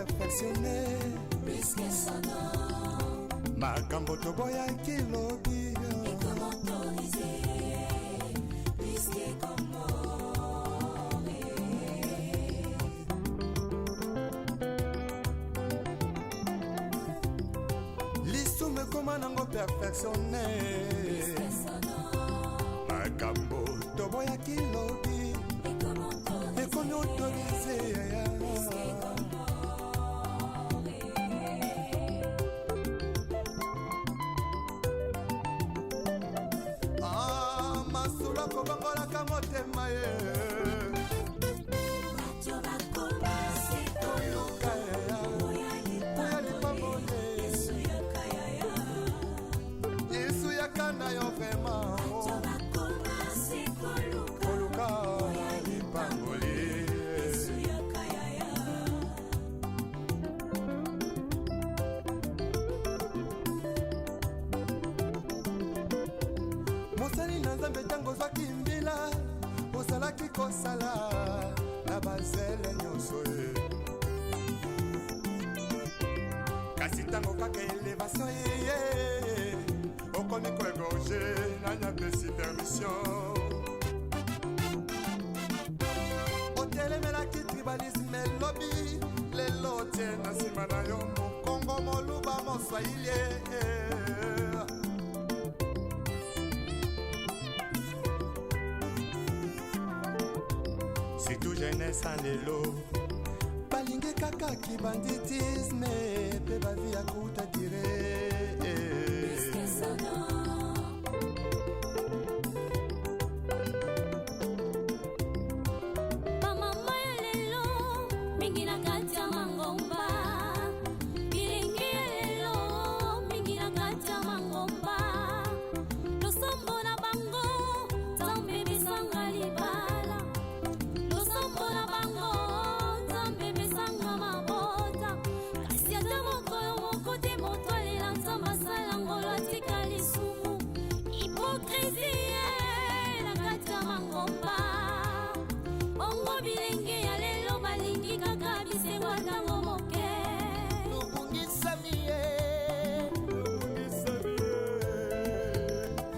perfectionne. Makambo toboyaki lobi lisumu ekoma nango perfectionne. Makambo toboyaki lobi ekomi autorise. Ah, masolo akobongolaka motema ye. Koluka oya lipamboli, Yesu yaka na yo vraiment. Koluka lipamboli. Mosali na Nzambe, ntango ozwaki mbila, ozalaki kosala na bazele nyonso ye. Kasi ntango kaka élévation eye, okomi koégorger. Nani apesi permission? Otelemelaki tribalisme elobi, lelo otie na nsima na yo Mokongo, Moluba, Moswahili. Surtout jeunesse ya lelo balingi kaka kibanditisme mpe bavie ya courte durée. Bamama ya lelo mingi na kati ya mangomba, bilenge ya lelo mingi na kati ya mangomba, losambo na bango Nzambe besanga libala, losambo na bango Nzambe besanga mabota. Kasi ata mokolo moko te moto alela Nzambe asala ngolo atika lisumu. Hypocrisie na kati ya mangomba. Bongo bilenge ya lelo balingi kaka bisengo ntango moke. Tobungisami ye,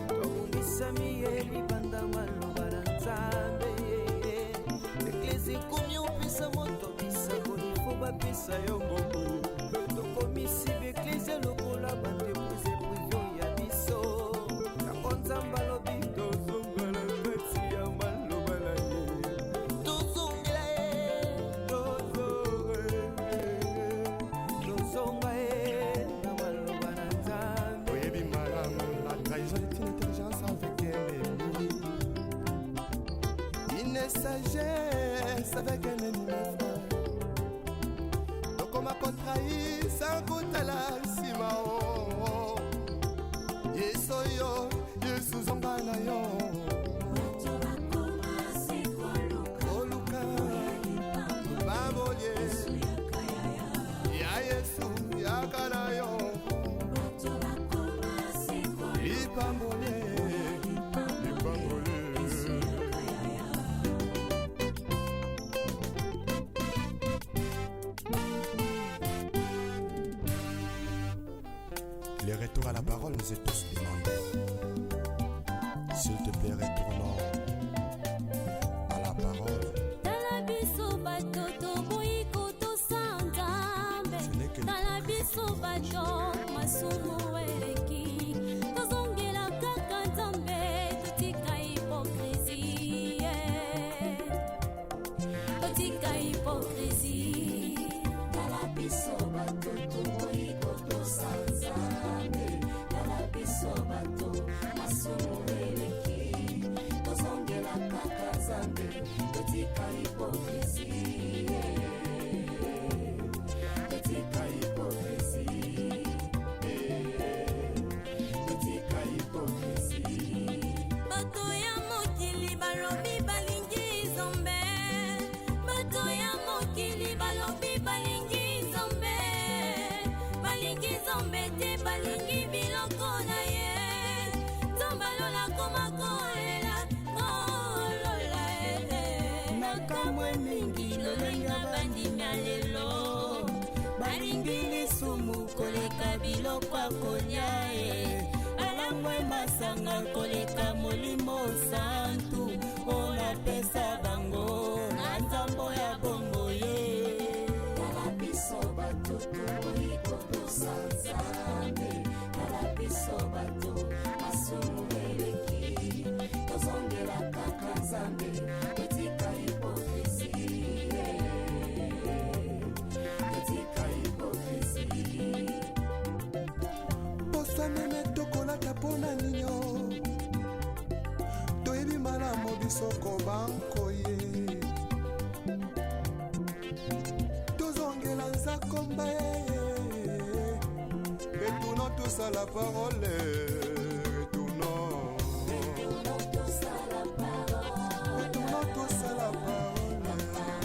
tobungisami ye libanda maloba na Nzambe. Eklese ekomi opesa moto bisakoli, fo bapesa yo mbongo. Tokomisi baeklese lokola baentreprise privée ya biso. Yango Nzambe alobi tozongela kati ya maloba na ye. Tozongela ye, tozonga ye na maloba na Nzambe. Oyebi malamu, la trahison est une intelligence avec un ennemi, une sagesse avec un ennemi, mes frères. Tokoma kotrahir sans kotala nsima. O Yesu oyo, Yesu zonga na yo. Koluka lipamboli ya Yesu, yaka na yo lipamboli, lipamboli. Le retour à la parole nous est tous demandé. S'il te plaît, retournons à la parole. Tala biso bato toboyi kotosa Nzambe. Ce n'est que Tala biso bato masumu eleki, tozongela kaka Nzambe, totika hypocrisie, totika hypocrisie. Tala biso bato toboyi kotosa Nzambe. Tala biso bato masumu eleki. koleka biloko ya kolia e balangwe masanga koleka molimo santu oyo napesa bango na nzambo ya bongo ye. Tala biso bato toboyi kotosa Nzambe, tala biso bato masumu eleki, tozongela kaka Nzambe, totika hypocrisie, totika hypocrisie. Poso meme tokolata mpo na ninio, toyebi malamu biso kobankoye, tozongela nzakomba ye. Retournons tous à la parole, retournons, Retournons tous à la parole, retournons tous à la parole. La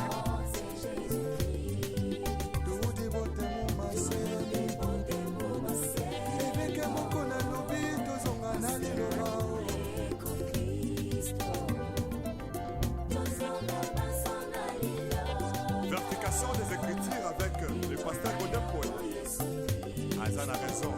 parole c'est Jésus-Christ. Toudi botemo masele, évêque moko nalobi tozonga na liloba. Vérification des Écritures avec le pasteur Godin Paul. Aza na raison.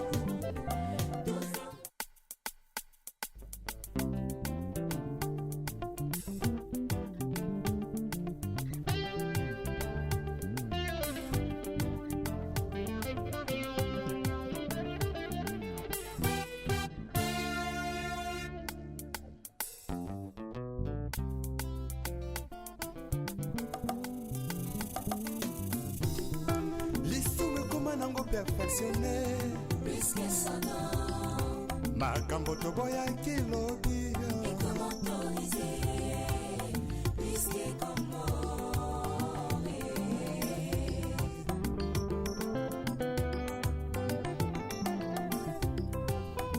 Lisumu ekoma nango perfectionné, makambo toboyaki lobi.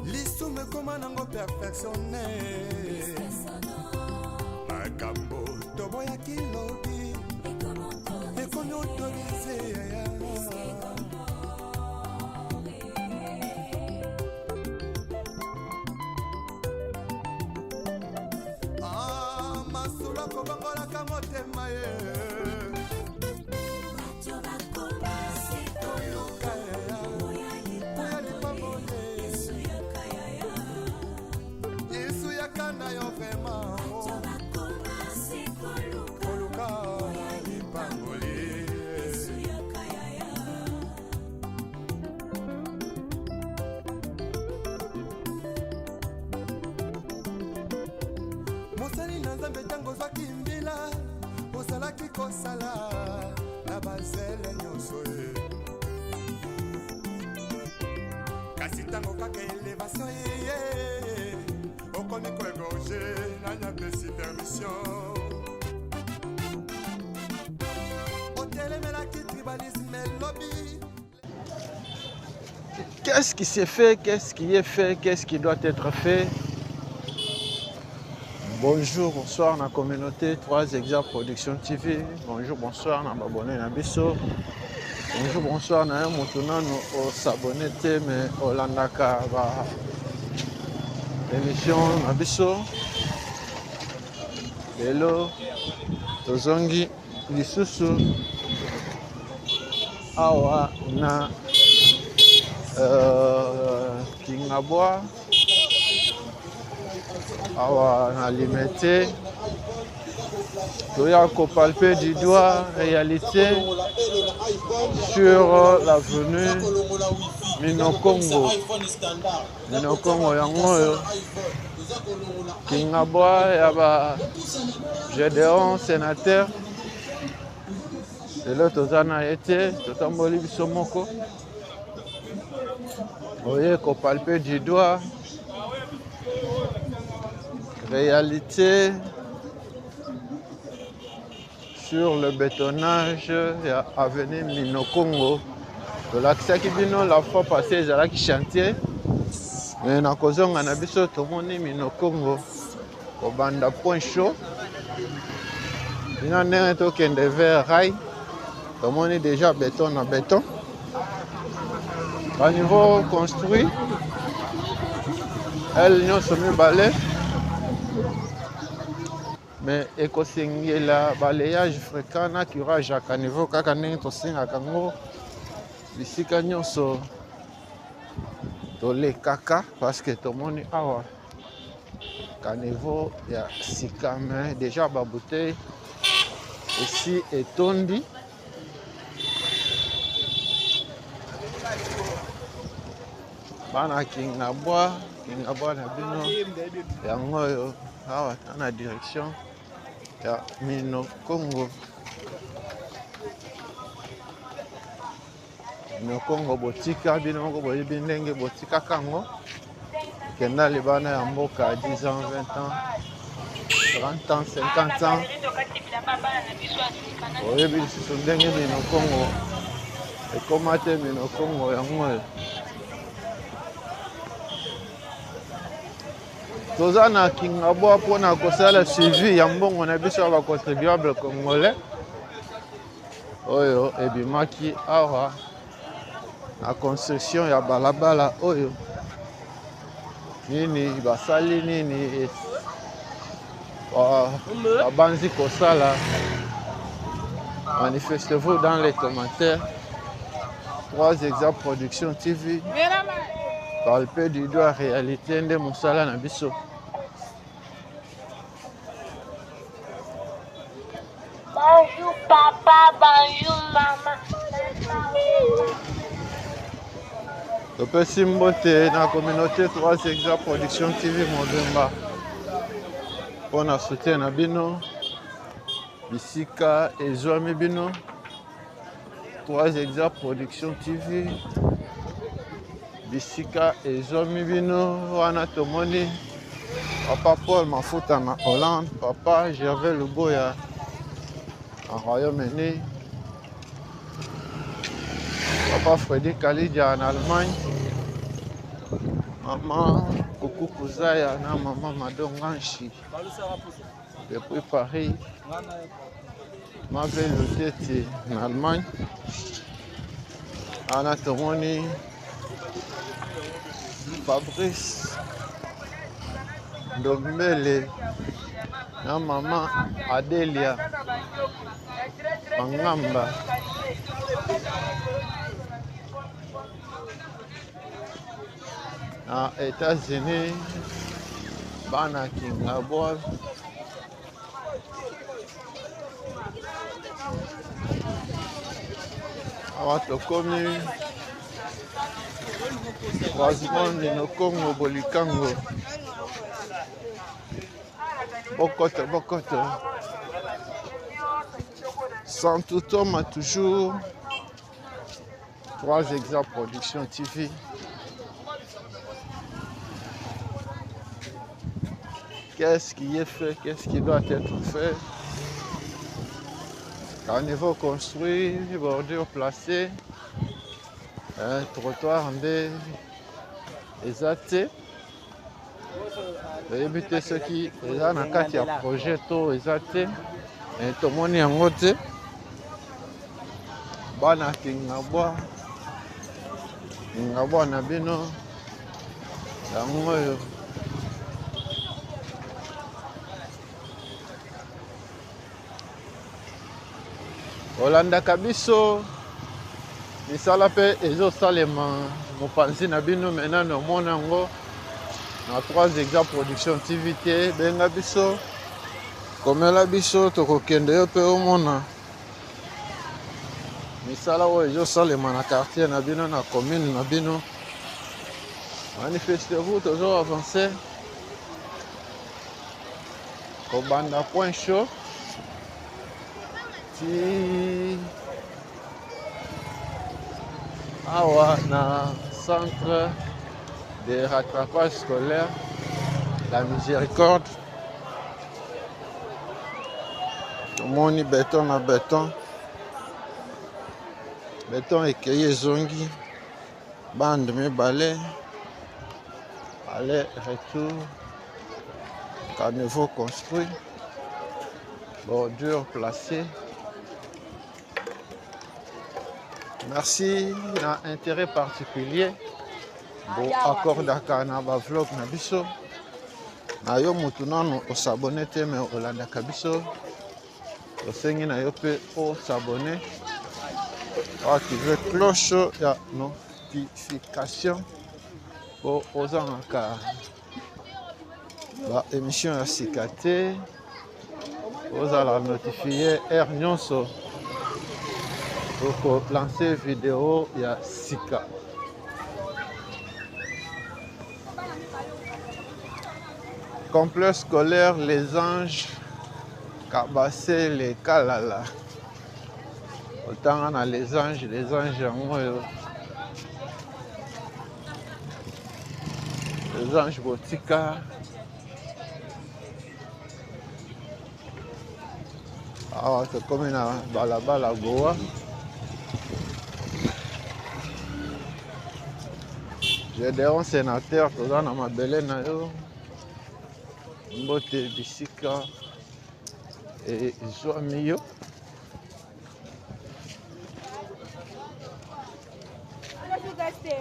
Lisumu ekoma nango perfectionné, makambo toboyaki lobi ekomi autorisé. Ah, masolo akobongolaka motema ye. Koluka oya lipamboli, Yesu yaka na yo vraiment. Koluka lipamboli. Mosali na Nzambe, ntango ozwaki mbila, ozalaki kosala na bazele nyonso ye, kasi ntango kaka élévation eye, okomi koégorger. Nani apesi permission? Otelemelaki tribalisme elobi. Qu'est-ce qui s'est fait? Qu'est-ce qui est fait? Qu'est-ce qui doit être fait? Bonjour, bonsoir na communauté 3 Exa Production TV. Bonjour, bonsoir na abonné na biso. Bonjour, bonsoir na yo moto nano os'abonner te mais olandaka ba émission na biso. Lelo tozongi lisusu awa na Kingabwa, awa na Limete, toya kopalper du doigt réalité sur l'avenue Minokongo. Minokongo yango oyo, Kingabwa ya ba Gédéon sénateur. Lelo toza na ye te, totamboli biso moko, oye kopalper du doigt réalité sur le bétonnage ya avenue Minokongo. Tolakisaki bino la fois passée, ezalaki chantier, mais na kozonga na biso tomoni Minokongo kobanda point chaud bino ndenge tokende vers rail, tomoni déjà béton na béton, baniveau construit ele nyonso mibale, mais ekosengela balayage fréquent na curage ya caniveau, kaka ndenge tosengaka yango bisika nyonso. Tolekaka parce que tomoni awa caniveau ya sika, mais déjà ba bouteille esi etondi. Bana Kingabwa, Kingabwa na bino yango oyo awa ta na direction ya Minokongo. Minokongo botika bino moko boyebi ndenge botikaka yango. Kenda libanda ya mboka 10 ans, 20 ans, 30 ans, 50 ans. Oyebi lisusu ndenge Minokongo ekoma te. Minokongo yango oyo toza na Kingabwa mpona kosala suivi ya mbongo na biso ya bacontribuable congolais oyo ebimaki awa na construction ya balabala oyo. Nini basali, nini babanzi kosala? Manifestez-vous dans les commentaires. 3 Exa Production TV, palpe du doigt réalité nde mosala na biso. Bonjour papa, bonjour maman. Topesi mbote na communauté 3 Exa Production TV mobimba mpona soutien na bino bisika ezwami bino. 3 Exa Production TV bisika ezwami bino wana. Tomoni papa Paul Mafuta na Hollande, papa Gervais Luboya na Royaume-Uni, papa Freddy Kalidia na Allemagne, mama Kuku Kuzaya na mama Madonganshi depuis Paris, Mave Luteti na Allemagne. Ana tomoni Fabrice Ndombele na mama Adelia Mangamba. Na États-Unis, bana Kingabwa. Awa tokomi croisement Minokongo Bolikango. Bokoto bokoto. Santu Toma toujours. 3 Exa Production TV. Qu'est-ce qui est fait? Qu'est-ce qui doit être fait? Caniveau construit, bordure placée, un trottoir nde eza te. Toyebi te soki eza na kati ya projet to eza te, tomoni yango te. Bana Kingabwa, Kingabwa na bino yango oyo. Olandaka biso, misala mpe ezosalema mopanzi na bino. Maintenant omona yango na 3 Exa Production TV te. Benga biso, komela biso, tokokende yo mpe omona misala oyo ezosalema na quartier na bino, na commune na bino. Manifestez-vous, toujours avancer. Kobanda point chaud ti awa na centre de rattrapage scolaire La Miséricorde. Tomoni beton na beton, beton ekei ezongi, bande mibale aller retour, caniveau construit, bordure placée. Merci na intérêt particulier bo accordaka na ba vlog na biso. Na yo mutu nanu osabone te me olandaka biso, tosengi na yo mpe osabone, oactive cloche ya notification. Po ozangaka ba émission ya sika te, ozala notifie heure nyonso toko lancer video ya sika. Complexe scolaire Les Anges Kabasele Kalala. Otanga na Les Anges, Les Anges yango oyo. Les Anges botika. Awa tokomi na balabala Goa. Gédéon sénateur, toza na mabele na yo. Mbote bisika ezwami yo.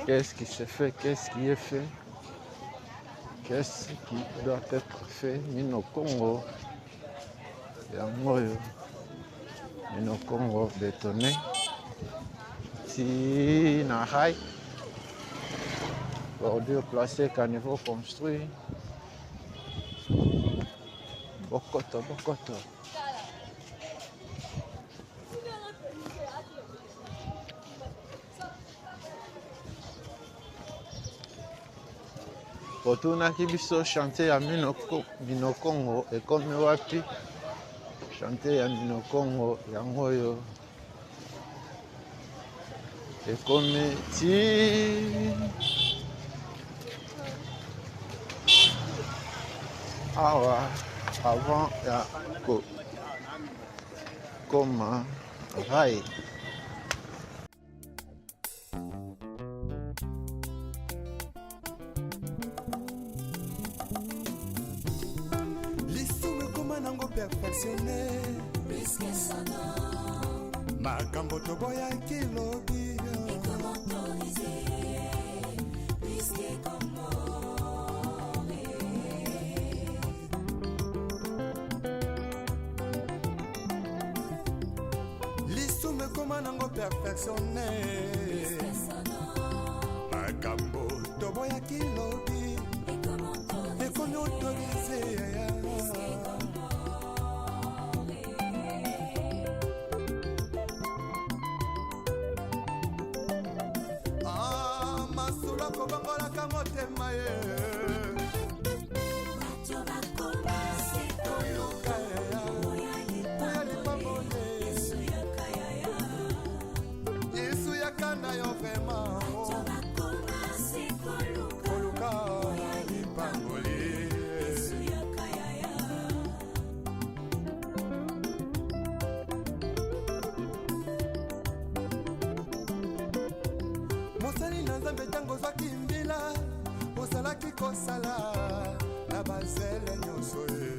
Qu'est-ce qui se fait? Qu'est-ce qui est fait? Qu'est-ce qui doit être fait? Mino Congo, yango oyo. Mino Congo bétonné. Ti na rail. Bordure placée, caniveau construit. Bokoto, bokoto. Botunaki biso chantier ya Minokongo ekomi wapi? Chantier ya Minokongo yango oyo ekomi ti awa avant ya kokoma rail. Lisumu ekoma nango perfectionne makambo toboyaki lobi. Lisumu ekoma nango perfectionne makambo toboyaki lobi ekomi autorise. Ah, masolo akobongolaka motema ye. Koluka ya lipamboli. Yesu yaka na yo vraiment. Koluka lipamboli. Mosali na Nzambe, ntango ozwaki mbila, ozalaki kosala na bazele nyonso ye.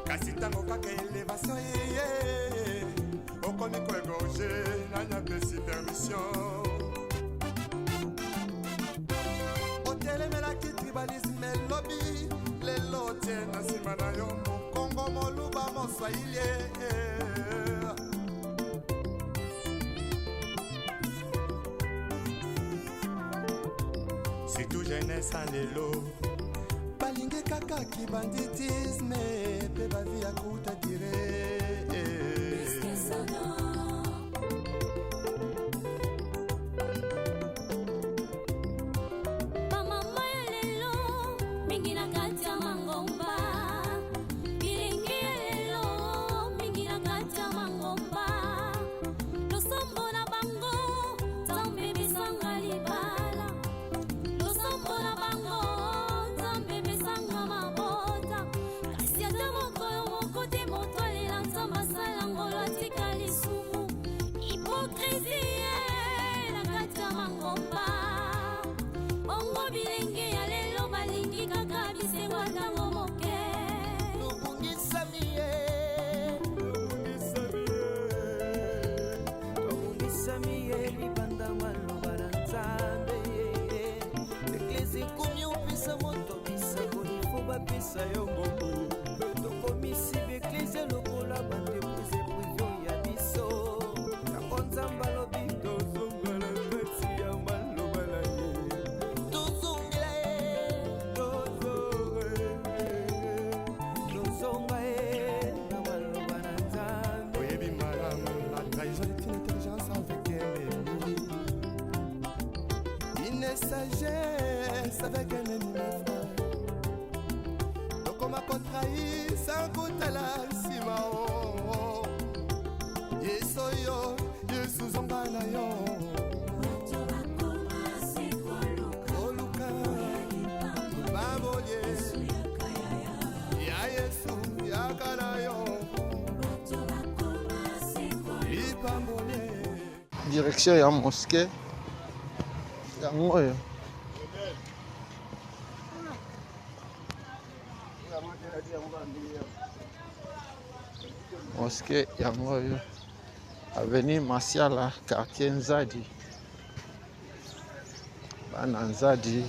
Kasi ntango kaka élévation eye, okomi koégorger. Nani apesi permission? Otelemelaki tribalisme elobi, lelo otie na nsima na yo mokongo, moluba, moswahili. Surtout jeunesse ya lelo balingi kaka kibanditisme mpe bavi ya kuta dire. Bamama ya lelo mingi na kati ya mangomba, bilenge ya lelo mingi na kati ya mangomba, losambo na bango Nzambe pesanga libala, losambo na bango Nzambe pesanga mabota, kasi ata mokolo moko te moto alela Nzambe asala ngolo atika lisumu. Hypocrisie na kati ya mangomba. Bongo bilenge ya lelo balingi kaka bisengo ntango moke. Tobungisami ye, tobungisami ye libanda maloba na Nzambe. Eklese ekomi opesa moto bisakoli fo bapesa yo mbongo. Tokomisi baeklese lokola baentreprise privé ya biso. Yango Nzambe alobi tozonga na kati ya maloba. alliance avec un ennemi, mes frères. Tokoma kotrahi sans kotala nsima o. Yesu oyo, Yesu zonga na yo. Koluka babolie ya Yesu yaka na yo. Lipambolie. Direction ya mosquée yango oyo. Mosquée yango oyo, avenue Masiala, quartier Nzadi, bana Nzadi.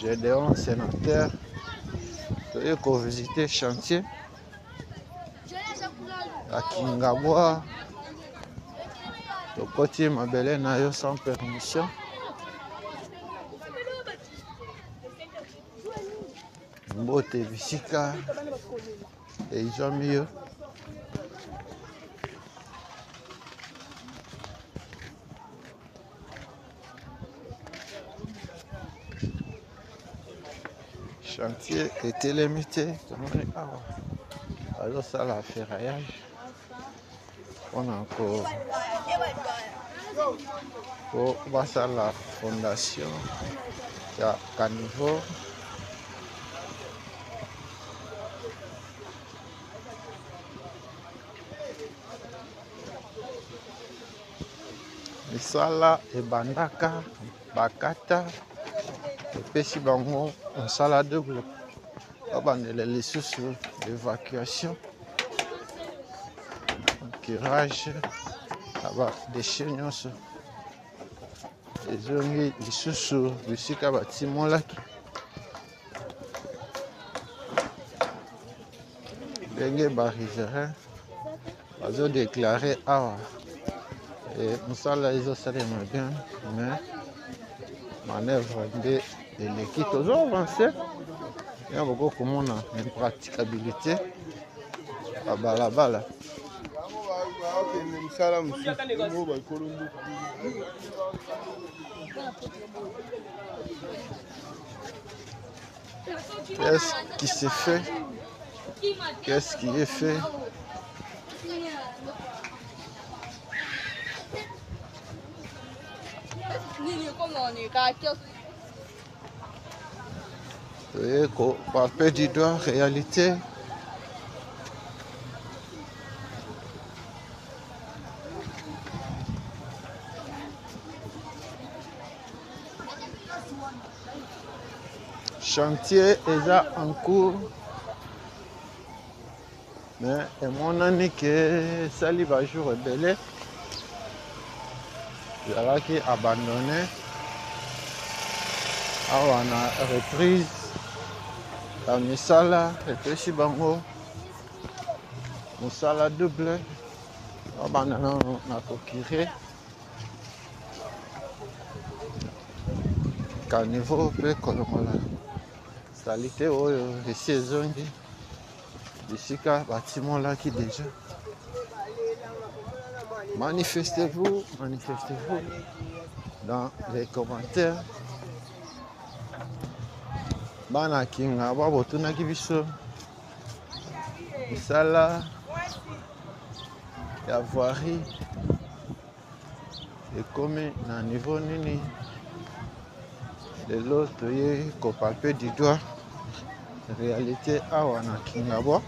Gédéon sénateur, toye kovisite chantier ya Kingabwa. Tokoti mabele na yo sans permission. Mbote bisika ezwami yo. Chantier etelemi te, tomoni awa bazosala ferraillage mpona ko po basala fondation ya caniveau. Misala ebandaka bakata epesi bango mosala double, babandela lisusu évacuation, curage na badeshe nyonso ezongi lisusu bisika batimolaki. Ndenge ba riverain bazodeklare awa mosala ezosalema bien, mais manœuvre nde eleki. Tozo avance ya boko komona impraticabilité ya balabala. Qu'est-ce qui s'est fait? Qu'est-ce qui est fait? Toye kopalpe du doigt réalité. Chantier eza en cours, mais emonani ke esali ba jour ebele ezalaki abandonné. Awa na reprise ya misala epesi bango mosala double, babanda nano na kokire caniveau mpe kolongola salite oyo esi ezongi bisika batimolaki déjà. Manifestez-vous, manifestez-vous dans les commentaires. Bana Kinga babotunaki biso misala ya voirie ekomi na niveau nini. Lelo toye kopalpe du doigt réalité awa na Kingabwa.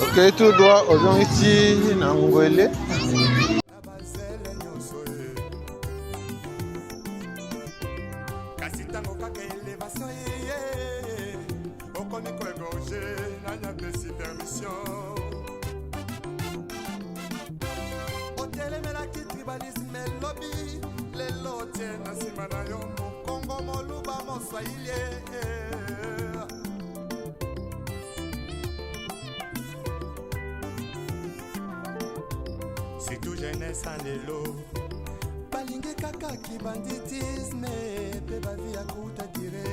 Ok, tout droit ozongi ti na Ngwele. Kasi ntango kaka elevation eye, okomi koegorge, nani apesi permission? moswahili. Surtout jeunesse ya lelo balingi kaka kibanditisme mpe bavi ya kuta dire.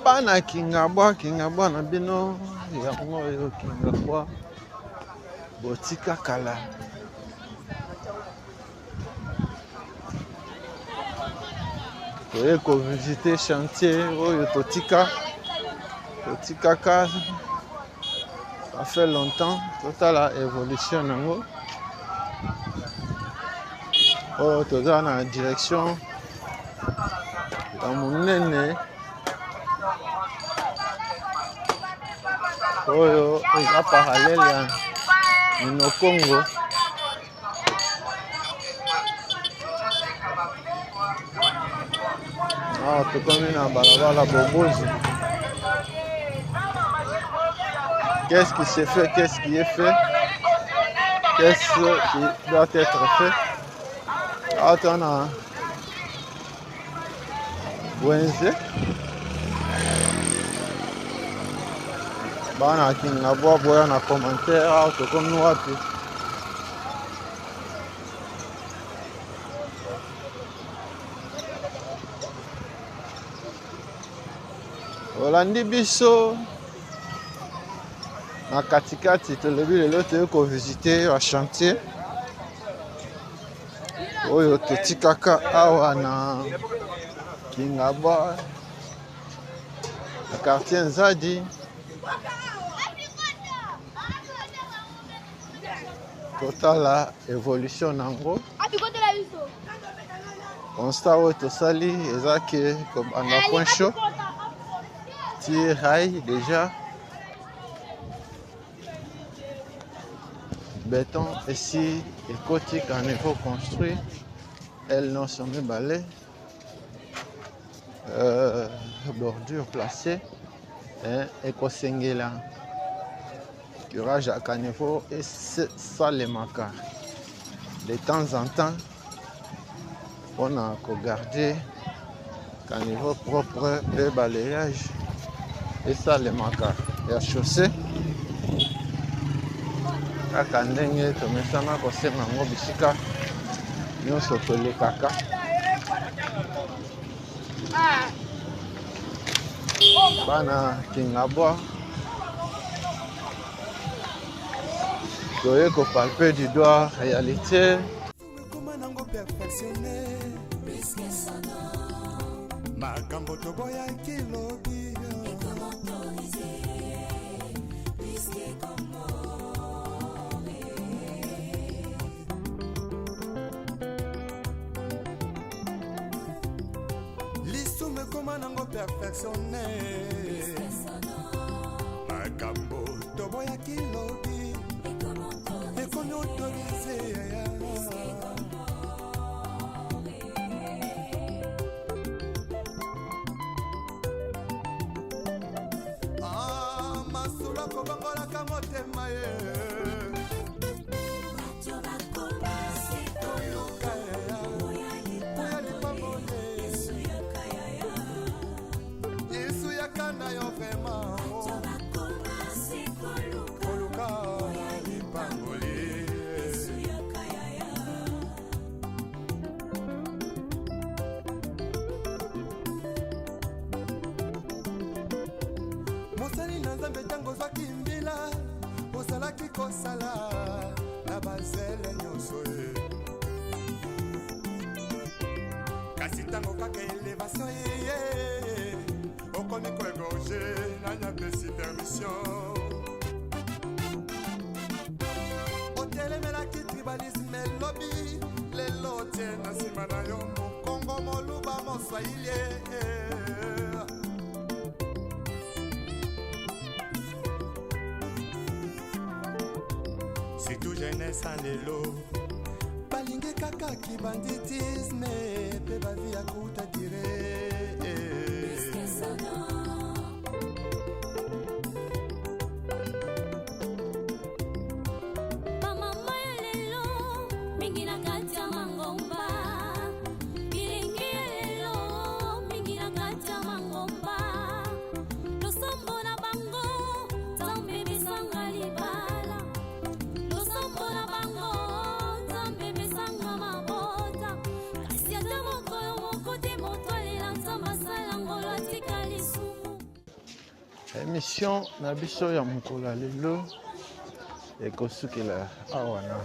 Bana Kingabwa, Kingabwa na bino yango oyo Kingabwa botika kala. Toye kovisite chantier oyo totika totikaka ça fait longtemps, totala évolution nango. Oyo toza na direction ya monene oyo eza parallèle ya Minokongo. Awa tokomi na balabala Bobozi. Qu'est-ce qui s'est fait? Qu'est-ce qui est fait? Qu'est-ce qui doit être fait? Awa toza na wenze. Bana Kingabwa boya na commentaire, awa tokomi wapi? Olandi biso na katikati, tolobi lelo toyei kovisite ba chantier oyo totikaka awa na Kingabwa na quartier Nzadi. Totala évolution nango. Constat oyo tosali eza ke kobanda point chaud ti rail déjà béton esi ekoti caniveau construit aile nyonso mibale, bordure placée, ekosengela curage ya caniveau esalemaka de temps en temps mpona kogarde caniveau propre mpe balayage esalemaka ya chaussée kaka ndenge tomesana kosenga yango bisika nyonso tolekaka. Bana Kingabwa toye kopalpe du doigt réalité. Ekoma nango perfectionné makambo toboyaki lobi. Lisumu ekoma nango perfectionné makambo toboyaki lobi ekomi autorisé. Ah, masolo akobongolaka motema ye koluka oya lipamboli Yesu yaka na yo vraiment koluka lipamboli. Mosali na Nzambe, ntango ozwaki mbila ozalaki kosala na bazele nyonso ye, kasi ntango kaka élévation ye okomi koégorger, nani apesi permission? Otelemelaki tribalisme elobi, lelo otie na nsima na yo mokongo, moluba, moswahili. Surtout jeunesse ya lelo balingi kaka kibanditisme mpe bavi ya kuta dire. Bamama ya lelo mingi na kati ya mangomba. Emission na biso ya mokolo ya lelo ekosukela awa na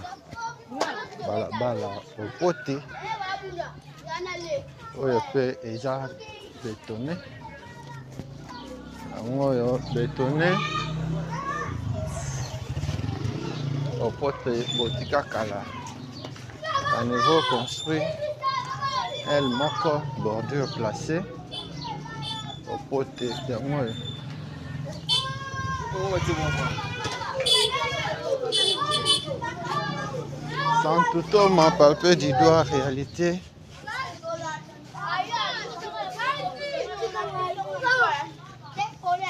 balabala Opote, oyo mpe eza betone. Yango oyo betone Opote botika kala, à nouveau construit, aile moko bordure placée Opote yango oyo. Santuto m'a palpé du doigt réalité.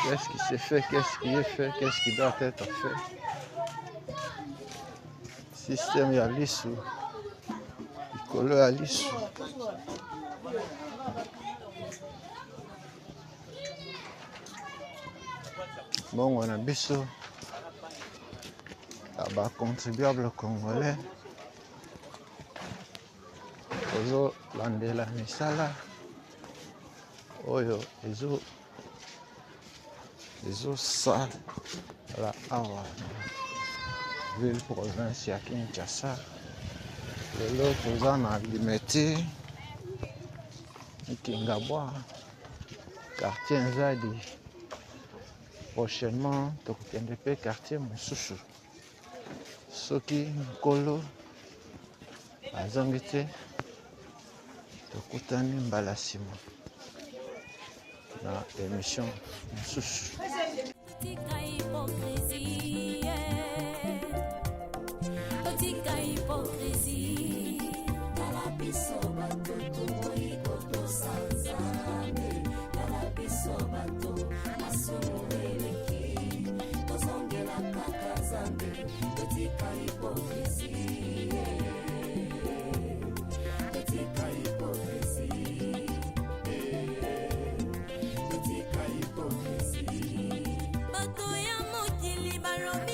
Qu'est-ce qui s'est fait? Qu'est-ce qui est fait? Qu'est-ce qui doit être fait? Système ya lisu, likolo ya lisu. Mbongo na biso ya ba contribuable congolais tozolandela misala oyo ezosala awa na ville province ya Kinshasa. Lelo toza na Limete, Kingabwa, quartier Nzadi. Prochainement tokokende mpe quartier mosusu soki nkolo azongi te. Tokutani mbala nsima na émission mosusu. Totika hypocrisie, totika hypocrisie. Tala biso bato toboyi kotosa Nzambe, tala biso bato masumu eleki, tozongela kaka Nzambe, totika hypocrisie, totika hypocrisie, totika hypocrisie. Bato ya mokili balobi